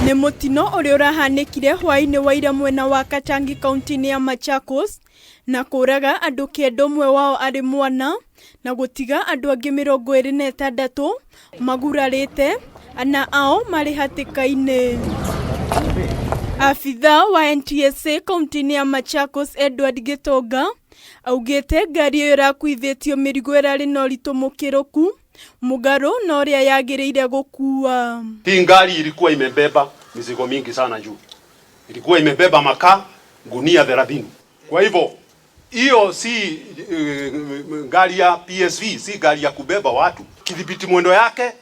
Nĩ mũtino ũrĩa ũrahanĩkire hwaĩ-inĩ wa ira mwena wa Katangi kaunti-inĩ ya Machakos na kũraga andũ kenda ũmwe wao arĩ mwana na gũtiga andũ angĩ 26 magurarĩte, ana ao marĩ hatĩka-inĩ. Abithaa wa NTSA kaunti-inĩ ya Machakos Edward Gĩtonga augĩte ngari ĩyo ĩrakuithĩtio mĩrigo ĩrarĩ na ũritũ mũkĩrũku mũgarũ na ũrĩa yagĩrĩire gũkua. Hii ngari ilikuwa imebeba mizigo mingi sana juu, ilikuwa imebeba makaa gunia 30. Kwa hivyo hiyo si gari ya PSV, si gari ya kubeba watu. Kidhibiti mwendo yake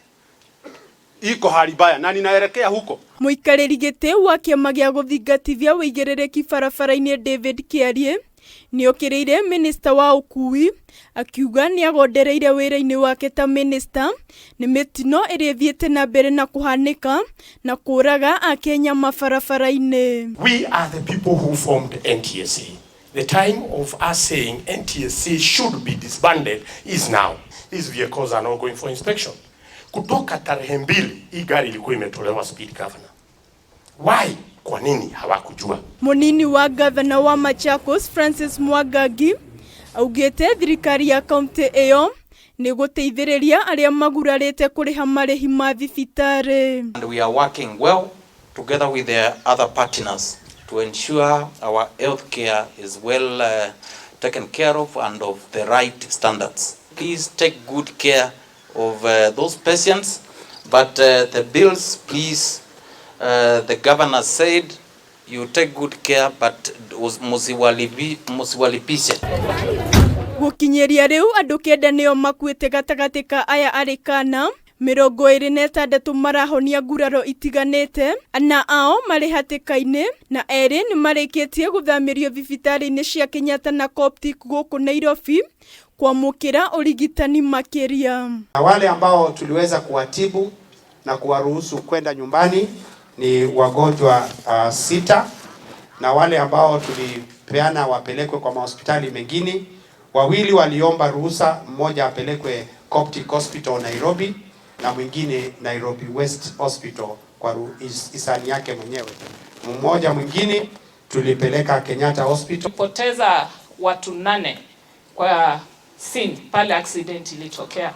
iko hali mbaya na ninaelekea huko. Mũikarĩri gĩtĩ wa kĩama gĩa gũthingatithia ũigĩrĩrĩki barabara-inĩ David Kĩarie nĩokĩrĩire minista wa ũkui akiuga nĩagondereire wĩra-inĩ wake ta minista nĩ mĩtino ĩrĩa ĩthiĩte na mbere na kũhanĩka na kũraga akenya mabarabara-inĩ. We are the people who formed NTSA. The time of us saying NTSA should be disbanded is now. These vehicles are not going for inspection. Kutoka tarehe 2 hii gari ilikuwa imetolewa speed governor. Why? Kwa nini hawakujua? Munini wa gavana wa Machakos Francis Mwangangi augĩte thirikari ya kaunti ĩyo nĩ gũteithĩrĩria arĩa magurarĩte kũrĩha marĩhi ma thibitarĩ. And we are working well together with the other partners to ensure our healthcare is well taken care of and of the right standards. Please take good care of those patients, but the bills, please, the governor said, you take good care, but musiwalipishe. Gũkinyĩria rĩu andũ kenda nĩo makuĩte gatagatĩ ka aya arĩ kana 26 marahonia nguraro itiganĩte, ana ao marĩ hatĩka-inĩ na erĩ nĩ marĩkĩtie gũthamĩrio thibitarĩ-inĩ cia Kenyatta na Coptic gũkũ Nairobi kuamũkĩra ũrigitani makĩria. Na wale ambao tuliweza kuwatibu na kuwaruhusu kwenda nyumbani ni wagonjwa 6, na wale ambao tulipeana wapelekwe kwa mahospitali mengine, 2 waliomba ruhusa, mmoja apelekwe Coptic Hospital Nairobi na mwingine Nairobi West Hospital kwa hisani yake mwenyewe. Mmoja mwingine tulipeleka Kenyatta Hospital. Tulipoteza watu 8 kwa scene pale accident ilitokea,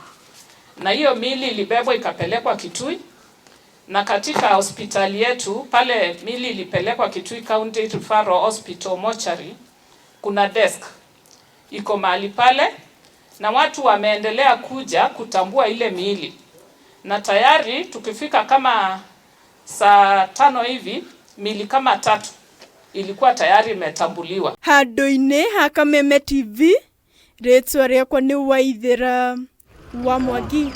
na hiyo mili ilibebwa ikapelekwa Kitui, na katika hospitali yetu pale mili ilipelekwa Kitui County Referral Hospital mortuary, kuna desk iko mahali pale na watu wameendelea kuja kutambua ile miili, na tayari tukifika kama saa 5 hivi miili kama 3 ilikuwa tayari imetambuliwa. Handũ-inĩ ha Kameme TV, rĩtwa rĩakwa nĩ Waithĩra wa Mwangi.